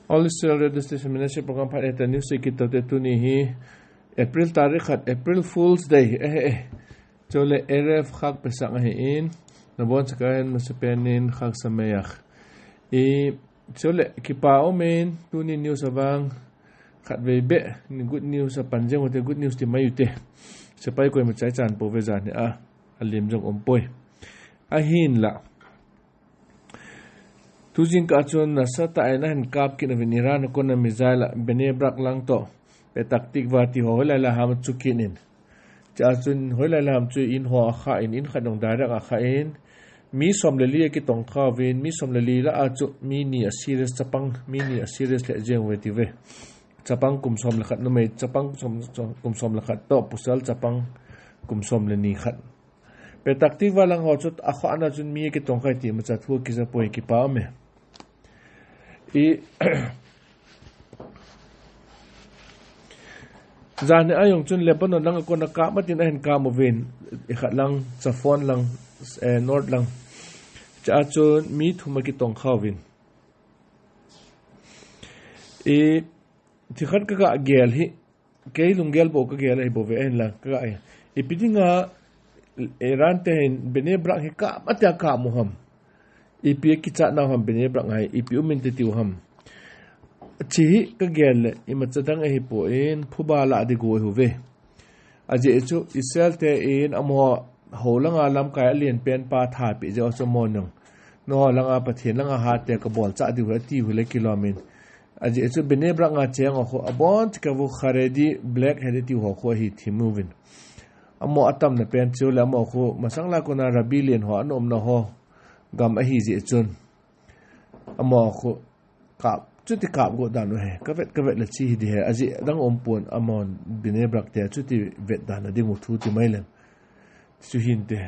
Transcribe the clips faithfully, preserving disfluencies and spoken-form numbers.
All Israel Radio Station Ministry Program phat eta news kit tote tuni hi April tarik khat, April Fool's Day. Eh, eh. Chule Erev Chag Pesach ahin, nabonchauvin masapen in Chag Sameach. I, chule kipa umin, tuni news avang, khatvei beh, ni good news apan jeng ute, good news ti mai ute. Sepai koima chaichan pouve jani a, alim jong umpoi. Ahinla. Tujingkah chun nasatah in ahin kap kit uvin Iran a kona missile a Bnei Brak lang toh Petah Tikva ti ho hoilai lai ham achu kit in. Chua chun hoilai lai ham chu in ho akha in, in khat jong direct akha in. Mi som le li akitongkha uvin, mi som le li lah a chu mi ni a serious chapang, mi ni a serious lheh jeng uve tiuve. Chapang kum som le khat numei, chapang kum som, kum som le khat toh pasal chapang kum som le ni khat. Petah Tikva lang ho chu akhoh na chun mi akitongkha e ti imacha thu akija poi, kipa ume. I, jani a jong chun Lebanon lang a kona kap matin ahin kap uvin, i khat lang, Chafon lang, eh, North lang. Chua chun mi thum akitongkha uvin. I, thil khat ka, kagel hi, kei lunggel bou kagel ahi bouve ahinla, kaga e. Ipi dinga Iran te hin Bnei Brak hi kap matia kap u ham. Ipi akichat nau ham Bnei Brak a hi, ipi um inte tiu ham. Hiche hi kagel le, imacha dang ahipoi, phuba lah ding ahi uve. Ajeh chu Israel te in amaho langa lamkai alen pen pa thapi jeh a chu amaho nang. Nangho langa Pathen langa hat te kabol chah diu ahi tiu hile kilom in. Ajeh chu Bnei Brak a cheng ho khu, abon chikeu Haredi, blackhead tiu ho khu ahi thim uvin. Amaho atamna pen chu le amaho khu, masang lai kona Rabbi len ho ana umna ho gam ahi jeh chun. Amaho khu, kap, chuti kap go dan u ahi. Kavet, kavet le hiche hi ding ahi. Ajeh dang umpon amaho Bnei Brak te chuti vet dan a ding u thu ti mai leng. Chu hinte.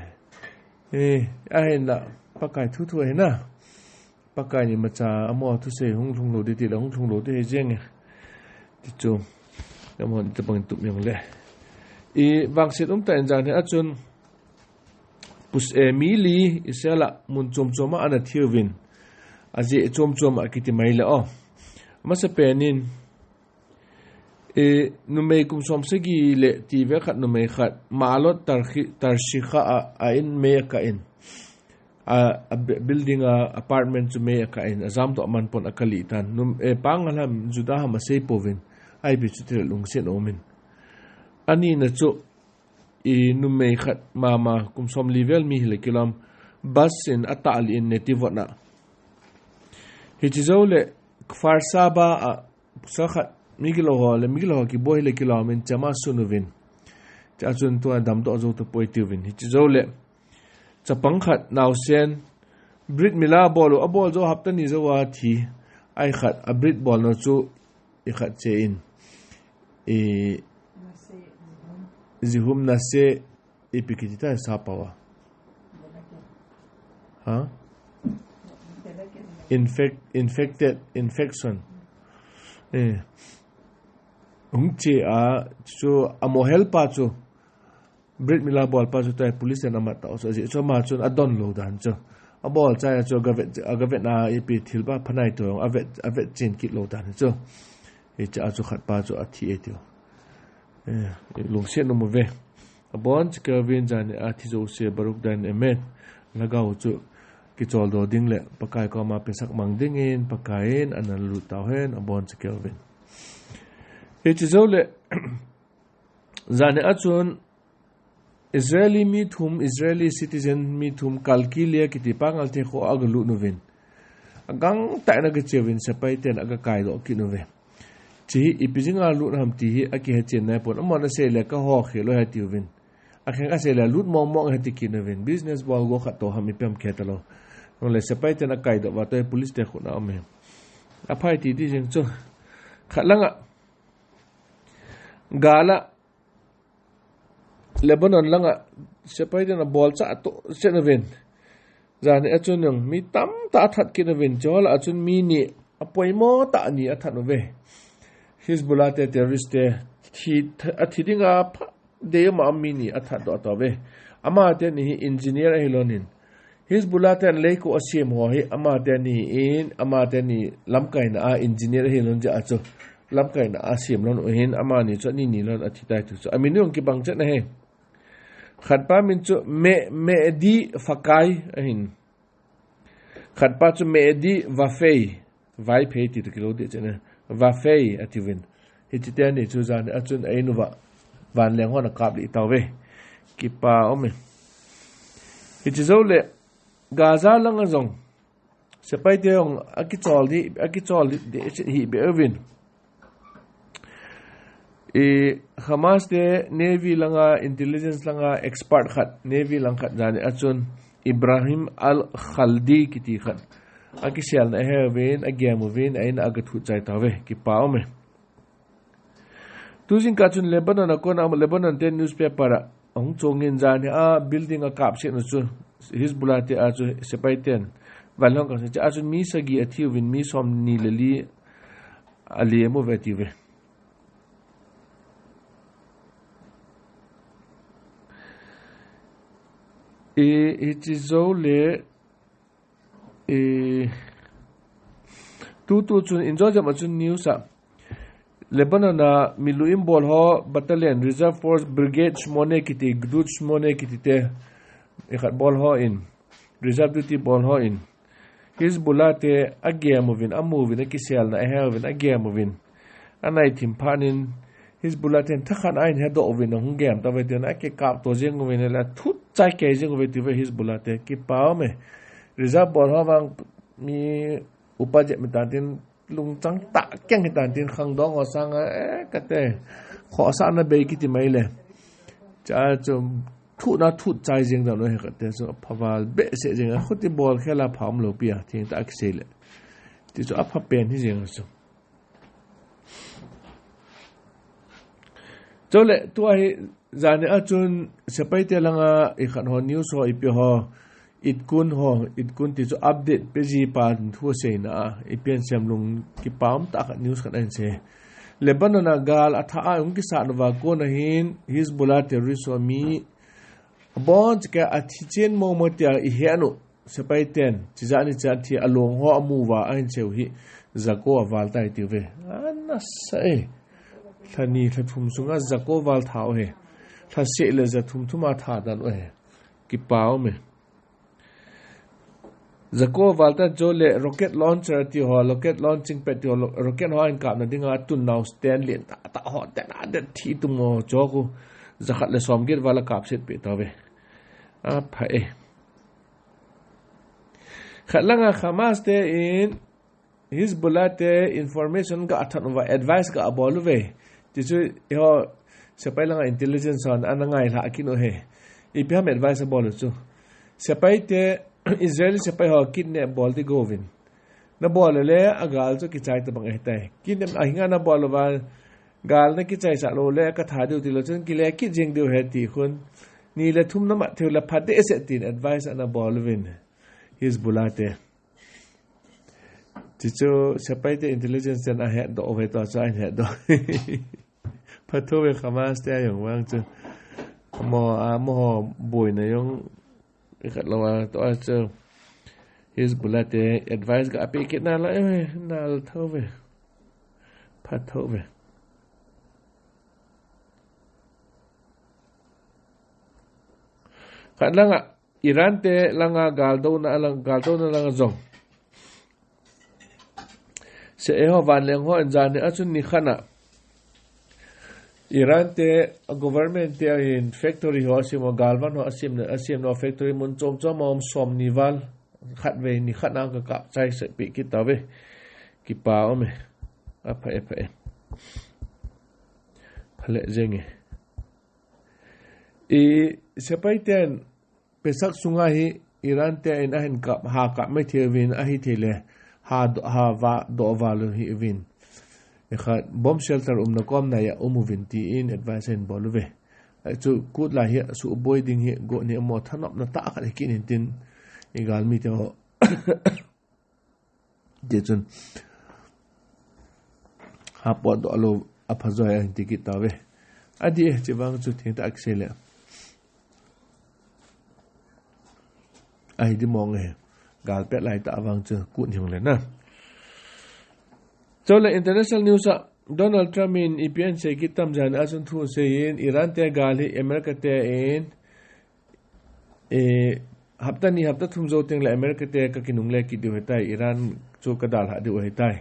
Eh, ahinla, Pakai thu thu ahi na. Pakai in imacha, amaho thusei hung lhung lou ding ti le hung lhung lou ding ahi jeng e. Ti chu, amaho tabang tup jong le. I vangset umtah in jani a chun, pus, eh, mi li Israel a mun chom chom a ana thi uvin. Ajeh chom chom a kiti mai le o. Masapen in, E, numei kum som sagi le ti vel khat numei khat, Maalot Tarshi-, Tarshiha a, a in mei akah in. A, a bu-, building a apartment chu mei akah in, ajam toh aman pon akalih tan. Num-, e, Pangal ham, Juda ham asei pouvin. Ipi chuti le lungset aumin. Ani na chu, i numei khat mama kum som li vel mi hile kilom. Bus in atah lih in Netivot a. Hiche jou le Kfar Saba a Sa khat, migilou ho le, migilou ho kiboi hile kilom in chama sun uvin. Chua chun tua damdoh jou tapoi tiuvin. Hiche jou le, chapang khat naosen, Brit Mila bol u, abol jou hapta ni jou a thi, ai khat, a Brit bolna chu, i khat che in. I, Zihum Nase, Ipi kiti ta sa pawa. Ha? Infect, infected, infection. Eh. Hung che a, chu amaho helpa chu. Brit Mila bolpa chu tai police in amat tau. So, chu ama chun adon lou dan chu. Abol chai a chu agavet, agavet na ipi thil ba phanai to avet, avet chen kit lou dan chu. Hiche a chu khat pa chu athi e tiu. Eh, lungset um uve. Abon chikeu vin jani a thi jouse Baruch Dayan Emet. Lhagao chu kicholdo ding le Pakai koma pesak mang dingin Pakai in ana lut tau hen abon chikeu vin. Hiche jou le jani a chun Israeli mi thum, Israeli citizen mi thum, Kalkilia kiti pangal te kho a agalut uvin. Agangtah in agache uvin, sepai ten agakaidoh kit uve. Hiche hi ipi jing a lut ham ti hi akihe chen nai pon. Amahon asei le kaho khel lou ahi tiuvin. Akheng asei le lut mong mong ahi ti kit uvin. Business bol go khat toh ham ipi ham kihe talou. Ahile sepai ten akaidoh uva toh police te khut a um e. Aphai ti ti jeng chu. Khat langa. Gal a Lebanon langa sepai ten abolchah toh chet uvin. Jani a chun jong mi tamtah athat kit uvin, chule a chun mi ni apoimo tah ni athat uve. Hezbollah te terrorist te thi, athi dinga pha dei ma mi ni athat doh tauve. Ama teni hi engineer ahi lon in. Hezbollah ten leiko asem ho hi, amate ni in, amate ni lamkaina a engineer hi lon ja chu. Lamkaina a sem lon u hin, amani chu ani ni lon athi tai tu chu. Amin jong kibang chet na he. Khatpa min chu Me-, Mehdi Fakai ahin. Khatpa chu Mehdi Vafei. Vaiphei ti tu kilo di chene. Vafei ati vin. Hichi te ani chu jan a chun a inu va. Van leng hon a kap li tau ve. Kipa ome. Hichi zo le Gaza lang a zong. Sepai te ong a kichol di, a kichol di, di hi be vin. I Hamas te Navy langa, intelligence langa expert khat, Navy lang khat jan a chun Ibrahim Al-Khaldi kiti khat. A kiselna a he vin, a gem vin, a in a ga thu chai ta ve, kipa ome. Tu jing ka chun Lebanon a kona, Lebanon te newspaper a, hong chong in jan a building a kap se na chu, Hezbollah te a chu, sepai ten. Van long ka se, a chun mi sagi a thi vin, mi som ni le li, a li emo ve ti ve. E, hichi zo le, e, tu tu chun, in jo jam a chun news a. Lebanon a, miluim bol ho, battalion, reserve force, brigade, shmone kiti, gdud, shmone kiti te, e khat bol ho in. Reserve duty bol ho in. Hezbollah te a gem uvin, a mu uvin, a kiselna a he uvin, a gem uvin. A nai thim phan in Hezbollah ten thakhat a in he do uvin, a hung gem ta ve ten a kikap to jing uvin, la thut chai kei jing uve ti ve Hezbollah te kipa ome. Reserve bol ho vang mi upa je mi tan tin lungchang ta keng hi tan tin khang dong ho sang a, eh, kate. Kho sa na bei kiti mai le. Cha chu thu na thu chai jing dan he kate chu phaval be se jing a khuti bol khela pham lo pia thing ta kisei le. Ti chu a pha pen hi jing chu. Chole, tua hi, jani a chun, sepai te langa, i khat ho news ho, i pi ho, itkun ho, itkun ti chu update pe ji pa thu sei na a, i pian sem lung kipam ta khat news khat an se. Lebanon a gal a tha a ung kisa no va ko na hin, Hezbollah terrorist ho mi, a bon chika a thi chen mo mo tia i he anu. Sepai ten, chija ni cha thi a long ho a mu va a hin cheu hi, zako a val tai tiu ve. A na sa e. Thla ni thla thum sunga zako val tha u he. Thla se le za thum thum a tha dan u he. Kipa u me. Zako val ta jo le rocket launcher ti ho, rocket launching pad ti ho, lo-, rocket ho in kap na dinga tun nau stand lien ta, ta ho, ta na, ta thi tum ho, jo ku. Za khat le som get val a kap set pe ta ve. A pha e. Khat langa Hamas te in Hezbollah te information ga a that uva advice ga a bol uve. Ti chu i ho sepai langa intelligence hon ana ngai hla a kin u he. I pi ham advice a bol u chu. Sepai te Israel sepai ho kidnap bol di go vin. Na bol le a gal chu kichai ta bang e tai. Kidnap a hinga na bol uva gal na kichai sa lo le ka tha diu ti lo chun kile kit jing diu he ti khun. Ni le thum na mat theu le pha de se tin advice ana bol uvin. Hezbollah te. Ti chu sepai te intelligence ten a het do ve to cha in het do. Pha tho ve Hamas te a yong vang chu. Mo a mo ho boi na yong i khat lo a to a chu. Hezbollah te advice ga a pe kit na la e na la tho ve. Pha tho ve. Khat langa Iran te langa gal do na lang, gal do na langa zong. Se e ho van leng ho en jan ni a chun ni khat na. Iran te a government te a in factory ho a sim ho gal van ho a sim na, a sim no factory mun chom chom a om som ni val khat ve ni khat na ka kap chai se pi kit ta ve. Kipa u me. A pha e pha e. Pha le jeng e. I sepai ten Pesach sunga hi Iran te in a hin kap, ha kap mai thei uvin a hi thei le, ha do, ha va, do va lo hi uvin. E khat bomb shelter umna kom na ya um uvin ti in advice in bol uve. A chu kut la hi su boi ding hi go ni mo thanop na ta khat hi kin in tin i gal mi te ho. Ti chun. Ha po do lo a pha zoi a hin ti kit ta ve. A di e chi vang chu thing ta ak se le. ahi di mong e. Gal pet lai ta vang chu kut hiong le na. Chule international news a Donald Trump in ipi asei kit tam jan a chun thu asei in Iran te gal hi America te in, eh, hapta ni hapta thum jou teng le America te ka kinungle kit diu ahitai, Iran chu ka dalha diu ahitai.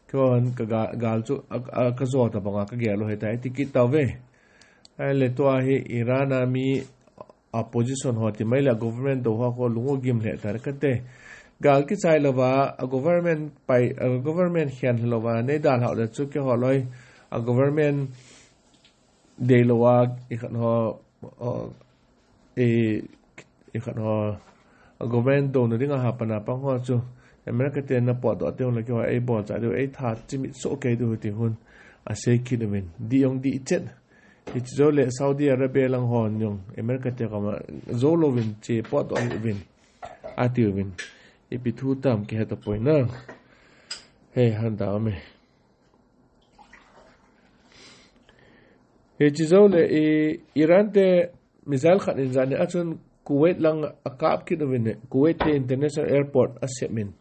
Keiho hin ka ga-, gal chu a, a, ka jou tabang a ka gel u ahitai, ti kit tauve. Ahile tua hi Iran a mi opposition ho ti mai le government dou ho kho lung u gim le ta kate. Gal kichai louva, a government pai, a government hian louva, nei dalha le chu keiho loi, a government dei louva, i khat ho, o, i, i khat ho, a government douna dinga ha pana pang ho chu, America te na potdoh teng le keiho ei bolcha diu, ei tha chimit soh kei diu ti hun, asei kit uvin, di jong di chet. Hiche jou le Saudi Arabia lang hon jong, America te koma jou louvin che potdoh uvin, ati uvin. Ipi thu tam kihe tapoi na. He, han da me. Hiche jou le i Iran te missile khat in jan a chun Kuwait lang a kap kit uvin e, Kuwait te international airport a sem in.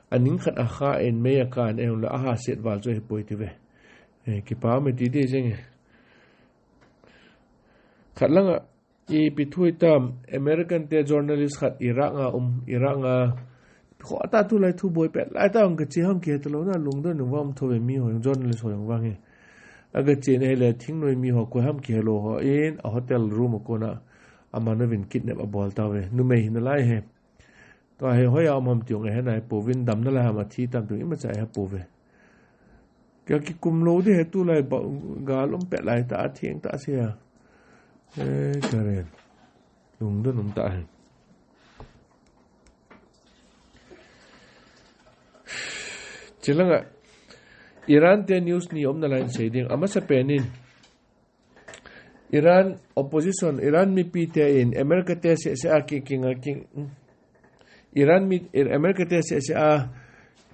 A ning khat a kha in mei a kan e, a ha set val chu ahipoi ti ve. Eh, kipa me ti di jeng e. Khat lang a, ipi thu tam, American te journalist khat Iraq a um, Iraq a, kho ta tulai thu boi pet, lai ta ang ka chi ham kihe talou na, lungdon nung vam tho ve mi ho, journalist ho jong vang e. Aga chi ne le thingnoi mi ho, koi ham kihe lou ho, in a hotel room a kona, a man uvin kidnap a bol tauve, numei hi nalai he. Tua hi hoiya um ham ti jong ahe nai pouvin, damna lai ham, athi tam ti jong imacha ahe pouve. Ka kikum lou di he tulai ba, gal um pet lai ta, atheng ta se a. Eh, Karen. Lungdon um ta he. Chulanga Iran te news ni um nalai sei ding. Amasapen in Iran opposition, Iran mipi te in America te seh seh a ki, ki nga ki, Iran mi, America te seh seh a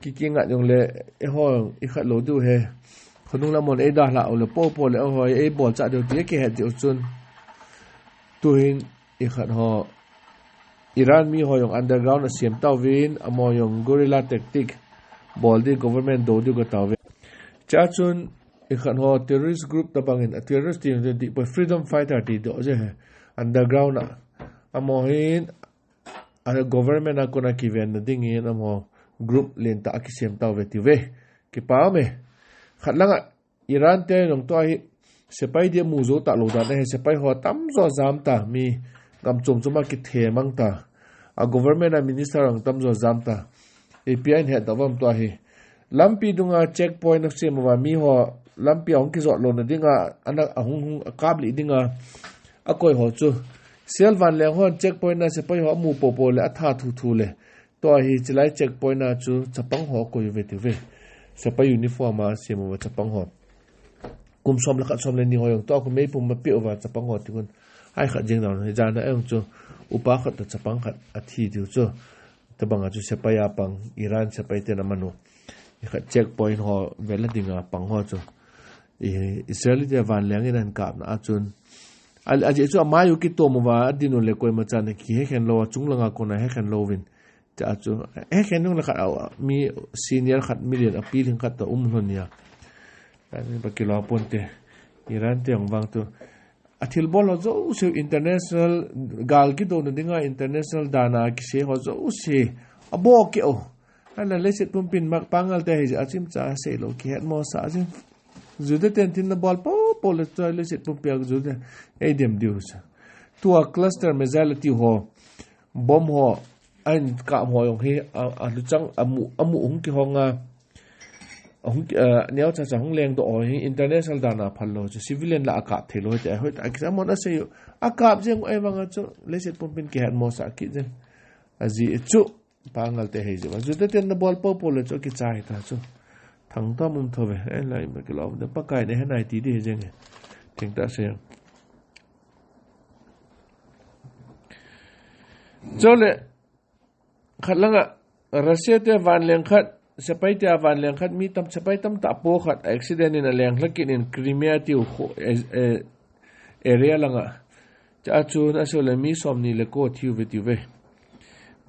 ki, ki nga jong le, eiho, i khat lou diu he. Khonung lam hon ei dalha u le popo le, eiho, ei bolcha diu ti kihet diu chun. Tuhin, i khat ho, Iran mi ho jong underground a sem tauvin, amaho jong guerrilla tactic, bol di government dou diu ka tauvin. Chua chun, i khat ho terrorist group tabang in, a terrorist ti di, di, freedom fighter ti doh je he, underground a. Amaho hin, a government a kona kiven na ding in, amaho group len ta a kisem tauve ti ve. Kipa me. Khat langa, Iran te jong tua hi sepai dia mu jou talou dan ahi, sepai ho tamjo jam ta, mi gam chom chom a kithe mang ta. A government a minister jong tamjo jam ta. Ipi a in het da vam tua hi. Lampi dunga checkpoint a sem uva mi ho lampi a hung kijot louna dinga ana a hung hung a kap lih dinga a koi ho chu. Sial Vanleng hon checkpoint a sepai ho a mu popo le a tha thu thu le. Tua hi chilai checkpoint a chu chapang ho koi uve ti uve. Sepai uniform a sem uva chapang ho. Kum som le khat som le ni ho jong tua khu meipum ma pe uva chapang ho ti kun. Ai khat jeng down hi jana jong chu upa khat ta chapang khat a thi diu chu. Tabang a chu sepai a pang Iran sepai te na manu. I khat checkpoint ho vela dinga pang ho chu. I Israel te Vanleng in an kap na a chun. A, a je chu amai u kitom uva a din u le koima chan kihe khen lou a chung langa kona he khen louvin. Cha chu, he khen nung le khat a, mi senior khat, mi lian a pi ling khat ta um lhon nia. Ani ba kilo pon te, Iran te jong vang tu. A thil bol ho jouse international, gal kidouna dinga international dan a kisei ho jouse. A bol keu. Ana leiset pumpin mak pangal te hei a chim cha sei lou kihet mo sa jin. Juda ten tin na bol po po le choi leiset pumpi a Juda. Ei dem diu sa. Tua cluster missile ti ho. Bomb ho. Ahin kap ho jong hi, a, a luchang, a mu, a mu hung kihong a, a hung ki, a, neo cha cha hung leng doh ho hi, international dan a phal lou chu, civilian la a kap thei lou hi te, hoi ta, a kisa mon a sei u, a kap jeng u ei vang a chu, leiset pumpin kihet mo sa kit jeng. A ji chu, pangal te hei ji va. Juda ten na bol po po le chu, kichai ta chu. Thang ta mum tho ve, eh, lai ma kilo, de Pakai ne he nai ti di he jeng he. Theng ta sei. Chule, khat langa, Russia te vanleng khat, sepai te a vanleng khat, mi tam, sepai tam ta po khat, accident in a leng hlakin in Crimea tiu khu, eh, eh, area langa. Cha chun a sole mi som ni le ko thiu ve tiu ve.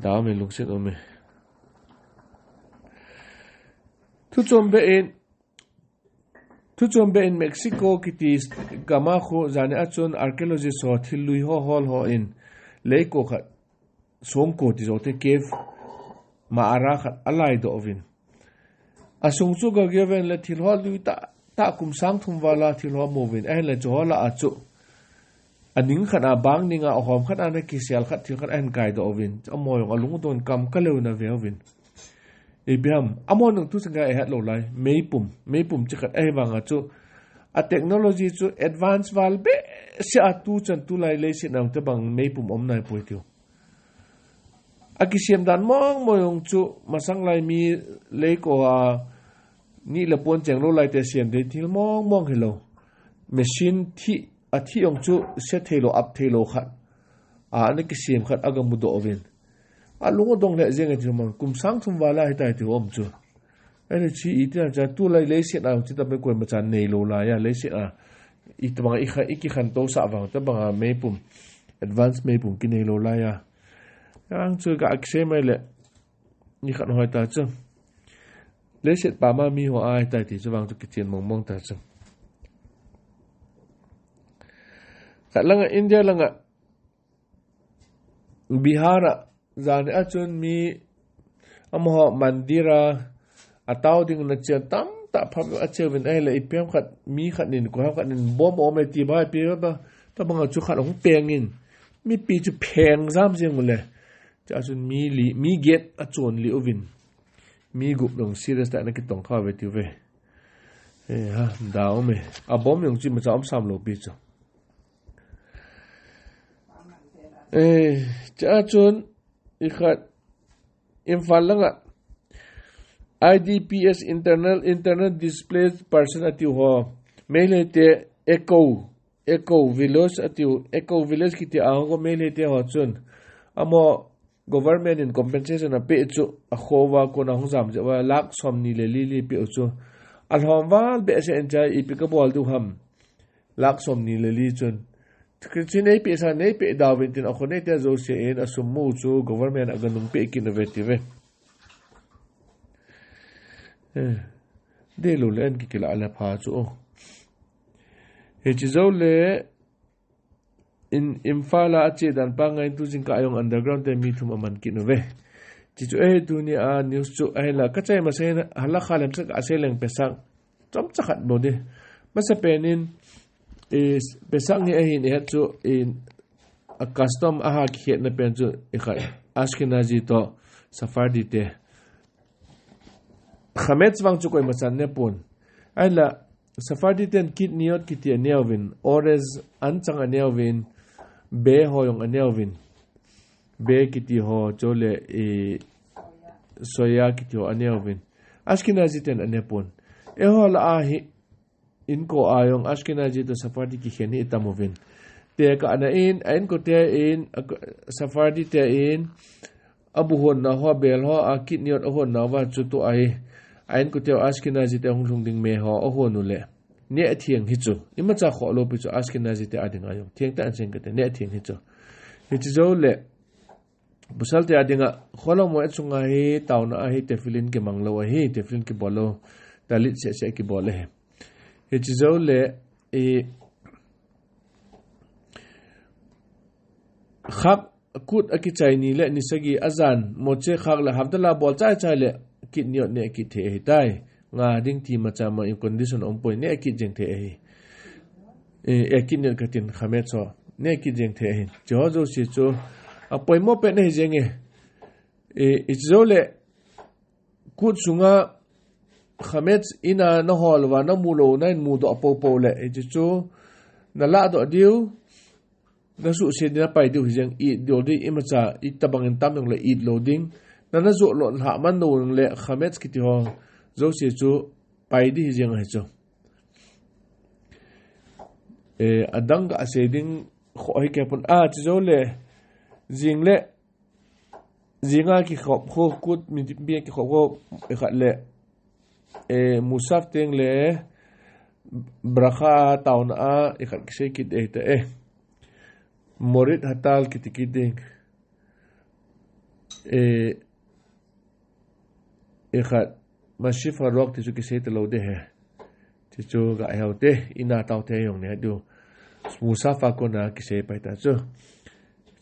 Dao me lungsin um e. Thuchom be in, thuchom be in Mexico kiti gama khu zani a chun archaeologist ho thil lui ho hol ho in leiko khat songko ti zo te cave ma ara khat alai doh uvin. Asung chu ga geo ven le thil ho lui ta, ta kum sang thum vala thil ho mu uvin. Ahin le chu ho la a chu. Aning khat a bang ning a ahom khat a na kisel khat thil khat ahin kai doh uvin. Amaho jong alung dong kam ka leu na ve uvin. Ipi ham, amaho nung tu sanga ehat lo lai. Meipum, meipum chi khat ahi vang a chu. A technology chu advance val be se a tu chan tu lai leiset nang te bang meipum om nai poi tiu. A kisem dan mong mong jong chu masang lai mi leiko a ni le pon cheng lo lai te sem dei thil mong mong hi lo. Machine thi, a thi jong chu se thei lo, ap thei lo khat. A, ana kisem khat aga mu doh uvin. Alung adong le jeng e ti mang kum sang thum vala hi tai ti om chu. Ahin le chi iti na cha tu lai leiset a chi ta pe koi ma chan nei lo lai a leiset a. Iti bang i kha, i ki khan to sa vang ta bang a meipum. Advance meipum ki nei lo lai a. Ang chu ga kisem mai le. Ni khat hoi ta chu. Leiset pa ma mi ho ai tai ti chu vang chu kichen mong mong ta chu. Khat langa India langa Bihar a zani a chun mi amaho mandir a atao ding na chen tam ta phap a cheuvin ahi le ipi ham khat mi khat nin ko ham khat nin bom om e ti ba pi ba ta bang a chu khat hung peng in mi pi chu pheng jam jeng u le. Cha chun mi li, mi get a chon li uvin. Mi gup dong serious ta na kitong kha ve ti ve. Eh, ha, dao me. A bom jong chi ma cha om sam lo pi chu. Eh, cha chun i khat Imphal langa I D P S internal, internal displaced person ati ho. Meilhei te echo Eco Village atiu, Eco Village kiti a hung ko Meitei te ho chun. Amaho government in compensation ape chu akhova kona hung jam jeh uva lakh somni le li li pe u chu. Alhom val behseh in chai ipi kabol diu ham. Lakh somni le li chun. Kichin neipe sa neipe dauvin tin akho neite jouse in asum mu chu government aganung pe kit uve tive. Eh, dei lou le an kikila le pha chu o. Hiche jou le in, Imphal a ache dan pa ngai tu jingkah jong underground te mi thum aman kit uve. Hiche chu eh tunia news chu ahinla kachai masang in hala kha lemsa kasei leng pesang. Chomcha khat bou ding. Masapen in, eh, pesang hi ahin ihet chu in a custom a ha kikhetna pen chu ikhat Ashkenazi toh Sephardi te. Chametz vang chu koima chan ne pon. Ahinla, Sephardi ten kitniyot kiti aneo vin, orez anchang aneo vin, be ho jong aneo vin. Be kiti ho, chule, eh, soya kiti ho aneo vin. Ashkenazi ten ane pon. Eiho la a hi, inko a jong Ashkenazi toh Sephardi kikhen hi itam uvin. Tekahna in, a inko te in, a, Sephardi te in, abu honna ho, bel ho, a kitniyot ahonna uva chu tu ahi. A inko te Ashkenazi te hung lhung ding me ho, ahon u le. Neh theng hi chu. Imacha khoh lou pi chu Ashkenazi te a dinga jong. Theng ta an seng kate, neh theng hi chu. Hiche jou le. Pasal te a dinga, kholom mo e chunga hi, taona a hi, tefillin kimang lou ahi, tefillin kibol lou, talit seh seh kibol ahi. Hiche jou le, i, khak kut akichai ni le ni sagi ajan, moche khak le havdalah bol chai chai le, kitniyot neh kit thei ahitai. Nga ding ti macha ma in condition aumpoi, neh kit jeng thei ahi. Eh, eh, kitniyot katin chametz ho. Neh kit jeng thei ahi. Hiche ho jouse chu. Apoimo pen ahi jeng e. Eh, hiche jou le kut sunga chametz in a nahol uva, namu lou, nahin mudoh poupou le. Hiche chu. Nalah doh diu. Nasuhset ding napai diu hi jeng, it diu ding, imacha, itobang in tam jong le it lou ding. Nana joh lou, lhah man lou le, chametz kiti ho, jouse chu, pai ding hi jeng ahi chu. Eh, adang ka sei ding, kho hi kei pon, a, hiche jou le, jing le, Jinga kikhop kho, kut mi, mi kikhop kho, ikhat le, eh, musaf teng le, bracha taona a, ikhat kisei kit e ta e. Morit hatal kiti kit ding. Eh, eh, khat, Mashifa Rock ti chu kisei talou ding ahi. Ti chu ga heo te, ina tau te jong ne diu. Musafa kona kisei pai ta chu.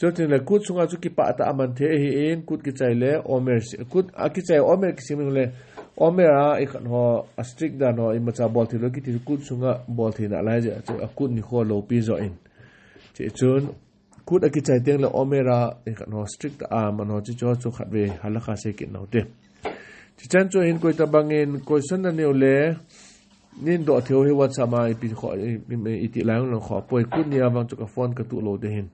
Chuti le kut sunga chu kipah tah a man thei ahin, kut kichai le Omer si-, kut a kichai Omer kisim le Omer a ikhat ho a strict dan ho imacha bol thei lou kiti kut sunga bol thei nalai jeh a chu a kut nikho loupi jo in. Chuchun kut a kichai teng le Omer a ikhat ho strict a man ho chu chu chu khat ve halakha sei kit nau te. Chuchan chu hin koi tabang in koi san na neu le Nin doh thei u hi WhatsApp a ipi kho, i, i, i, iti lai lang kho poi kut ni avang chu ka phone ka tuh lou ding ahin.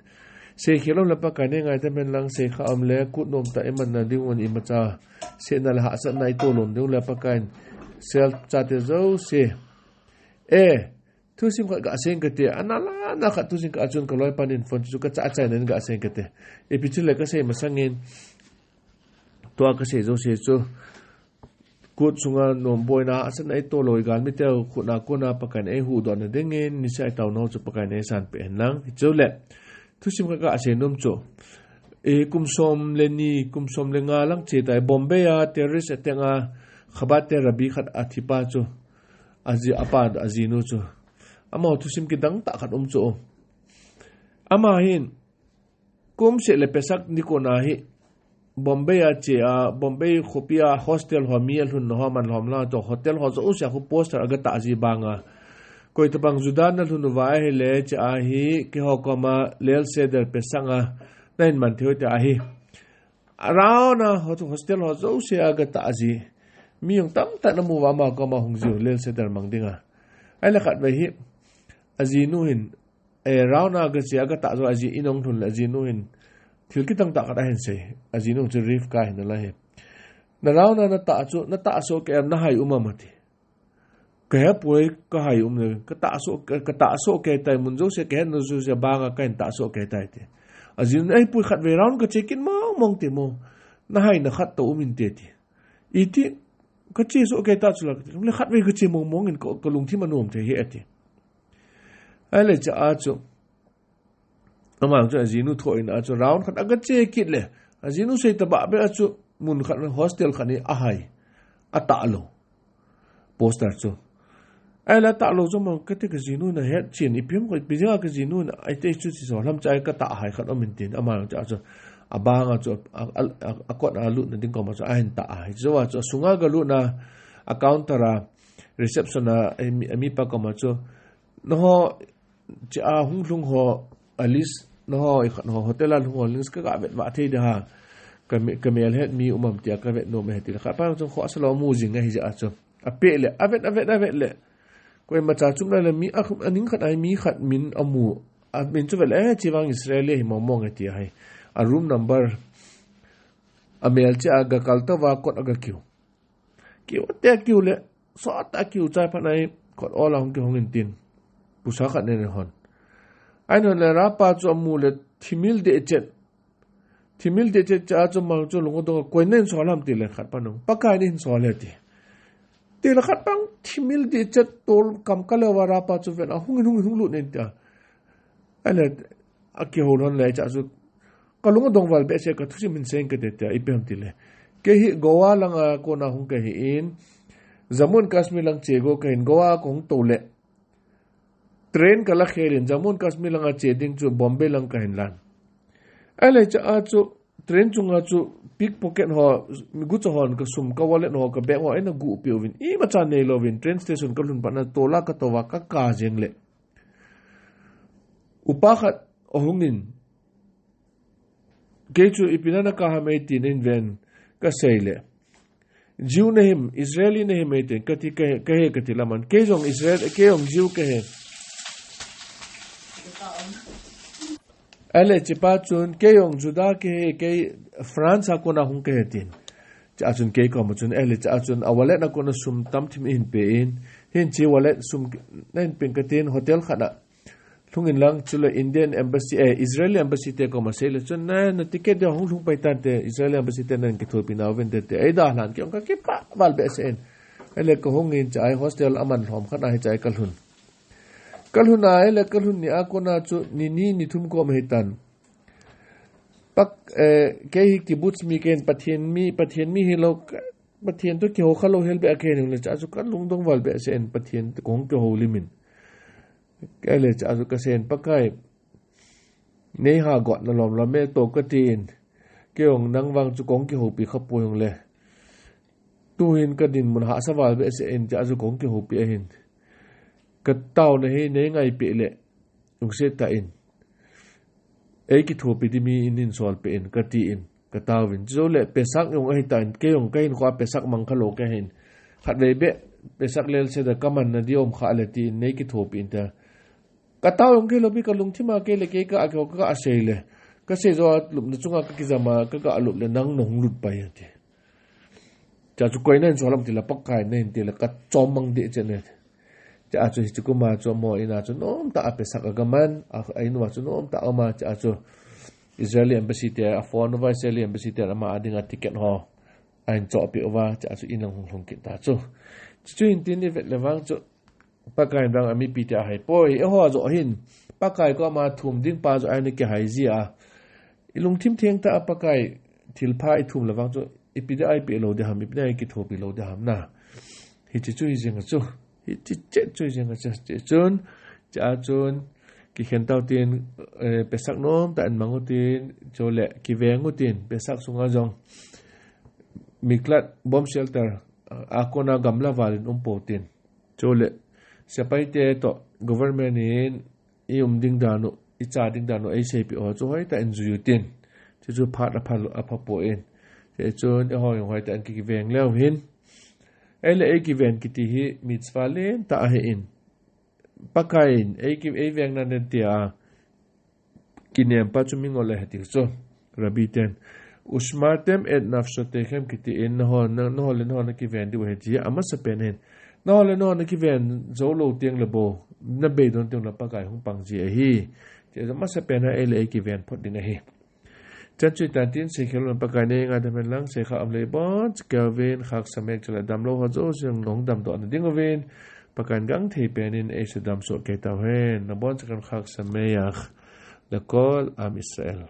Sei khel um le Pakai nei ngai ta men lang sei kha um le kut nom tah iman na ding un imacha. Sei na le hahsat na i to lom ding le Pakai in sel chate jouse. Eh, thusim khat ga sei ing kate, ana la na khat thusim khat chun ka loi pan in phone chu ka cha chai na in ga sei ing kate. Ipi chu le ka sei masang in. Tua ka sei jouse chu. Kut sunga nom boina, hahsatna i to lou i galmi teu, khut na kona Pakai in ei huhdoh na ding in, nisa i tao nau chu Pakai in ei san pe hen lang, hi chu le. Thusim khat ka sei nom chu. E, kum som le ni, kum som le nga lang che tai, Bombay a, terrorist attack a, Chabad te Rabbi khat a thi pa chu. A ji, a pa, a jinu chu. Ama thusim kidang tah khat um chu. Ama hin, Kum seh le Pesach ni kona hi Bombay a che a, Bombay khopi a hostel ho mi a lhun na ho man lhom la to hotel ho jouse a khu poster aga tah ji banga. Koi tabang Juda na lhun uva ahile che a hi keiho koma Leil Seder Pesach a na hin man thei u te ahi. Around a ho-, hostel ho jouse a aga tah ji. Mi jong tamtah na mu uva ama koma hung jiu Leil Seder mang dinga. Ahile khat vei hi. A jinu hin Eh, round a aga che, aga tah jo a ji in ahung lhun le a jinu hin thil kidang tah khat ahin sei. A jinu chu Rivka ahin ala hi. Na round a na tah chu, na tah soh kei em, na hai um am ati. Ka he poi, ka hai um le, ka tah soh, ka, ka tah soh kei tai mun jouse, ka het na jouse banga ka hin tah soh kei tai ti. A jinu, ei poi khat vei round ka che kit mong mong ti mo. Na hai na khat to um inte ti. Iti, ka che soh kei ta chu la, le khat vei ka che mong mong in ka, ka lungthim anom thei hi ati. Ahile che a chu, ama chu a jinu tho in a chu round khat aga che kit le, a jinu sei tabah beh a chu mun khat hostel khat ni a hai, a tah lou. Poster chu. Ahile a tah lou chu mang kati ka jinu na het chin, ipi ham ko, ipi jeh a ka jinu na, ai te chu chi so lam cha ka tah hai khat um in tin, ama chu a chu, a banga chu, a, a, a, a kot a lut na ding koma chu, a hin tah hai. Chu a chu, a sunga ga lut na, a counter a, reception a, a mi, a mi pa koma chu, na ho, Che a hung lhung ho, a list, na ho, i khat ho, hotel a lhung ho, list ka ga vet va thei de ha. Ka me-, ka mel het mi um am tia ka vet nom e ti le. Khat pa chu kho sa lo mu jing a hi ja chu. A pe le, a vet, a vet, a vet le. Koima cha chum la le mi a, a ning khat ai mi khat min a mu. A min chu vet le, eh, chi vang Israel hi mong mong e ti a hai. A room number, a mel che a ga kal ta va kot a ga kiu. Kiu te kiu le, so ta kiu chai phat nai, kot ol a hung ki hung in tin. Pusa khat nen hon. Ai non le rapa chu a mu le thimil de chet. Thimil de chet cha chu mang chu lung dong koi nen so lam ti le khat pa nung. Pakai nin so le ti. Ti le khat pang thimil de chet tol kam ka le wa rapa chu ven a hung in hung in hung lut nen ta. Ahile, a kihou lhon le cha chu, ka lung adong val behseh ka thusim hin sei ing kate tia, ipi ham ti le. Kei hi Goa langa kona hung ka hi in, Jammu and Kashmir lang che go ka hin Goa ka hung tou le. Train ka la khel in, Jammu and Kashmir langa che ding chu Bombay lang ka hin lan. Ahile cha a chu, Train chunga chu pickpocket ho, gucha hon ka sum ka wallet ho ka bag ho eina guh peh uvin. Imacha nei louvin train station ka lhun pat na tola ka tou va ka kap jeng le. Upa khat ahung in. Kei chu ipi na na kap ham ei tin in ven ka sei le. Jew na him, Israeli na him ei tin, ka ti ka he, ka he ka ti laman. Kei jong Israel, kei jong Jew ka he. Ahile, chepa chun, kei jong Juda ka he, kei France a kona hung ka he tin. Chea chun kei koma chun, ahile, chea chun, a wallet a kona sum tam thim eihin pe in, hin che wallet sum, na hin pen ka tin, hotel khat a. Lhung in lang chule Indian embassy, eh, Israeli embassy te koma sei le chun, na, na ticket dia hung lhung pai tan te, Israeli embassy te nan kithopi nauvin te te, ei dalhan kei jong ka kipah val behseh in. Ahile ka hung in chai hostel a man lhom khat a hi chai ka lhun. Ka lhun a, ahile ka lhun ni a kona chu ni ni ni thum kom hi tan. Pak, eh, kei hi kibbutz mi kei in, Pathen mi, Pathen mi hilou, Pathen toh kihou khalou hel beh a kei in le, chua chu kalungdong val behseh in Pathen toh kahung kihoulim in. Kei le chua chu kasei in, Pakai, nei ha got na lom lom e toh kati in. Kei jong nang vang chu kahung kihoupi khapoi jong le. Tuhin kadinmun hahsa val behseh in chua chu kahung kihoupi ahin. Kataona hi nei ngaipeh le. Lungset tah in. Ei kithopi ding mi in hin solpeh in, kati in, kataovin. Chule Pesach jong ahitan, kei jong kahinkhoa Pesach mang khalou kahin. Khatvei beh, Pesach Leil Seder kaman na ding um khah le tin, nei kithopi in ta. Katao jong kei lou pi kalungthim a kei le kei ka, ka, ka, asei le. Kasei jou a lupna chunga kakijam a, ka, kalup le nang nahung lut pai ati. Chua chu koi nahin sol ham tile Pakai nahin tile kachom mang deh chen e. Chua chu hiche kum a chu amaho in a chu nomtah a Pesach agaman, a, a in uva chu nomtah a um a, chua chu Israeli embassy te, a phone uva Israeli embassy te ama a dinga ticket ho ahin chohpeh uva, chua chu in lang hung lhung kit ta chu. Chuchu hin tin ivet le vang chu, Pakai in vang amipi te ahai poi, eiho joh hin. Pakai koma thum ding pa joh a hin kihai ji a. Ilungthim theng tah a Pakai thilpha ithum le vang chu, ipi dia eipeh lou ding ham, ipi dia eikithopi lou ding ham na. Hiche chu hijeng a chu. Hiche chet chu hijeng a chu. Hiche chun, chua chun, kikhen tau tin, eh, Pesach nomtah in mang utin, chule kiveng utin, Pesach sunga jong. Miklat, bomb shelter, a kona gamla val in um pou tin. Chule, sepai te toh government in i um ding dan u, i cha ding dan u, eiseipeh ho chu hoitah in jui utin. Chuchu phat apha, apha poi. Chuchun eiho jong hoitah in kikiveng leu hin. Ei le ei kiven kiti hi mitzvah lentah ahi in. Pakai in, ei ki, ei veng nan den tia. Kinem pa chu mingol ahi ti chu. Rabbi ten. Ushmartem et nafshotechem kiti in nahon, na, nahon le nahon nakiven diu ahi ti amasapen hin. Nahon le nahon nakiven jou lou teng le bou. Nabeidon teng le Pakai hung pang ji ahi. Ti amasapen a ei le ei kiven phot ding ahi. Chan chu hitan tin seikhel un Pakai in eingaidam hen lang, seikhah um le iboncha keu vin, khaksa mei chule damlou ho jouse jong nahung damdoh na ding uvin, Pakai in gangthei pen in eisudam soh kei tauhen, naboncha kahin khaksa mei a, Lekol Am Israel.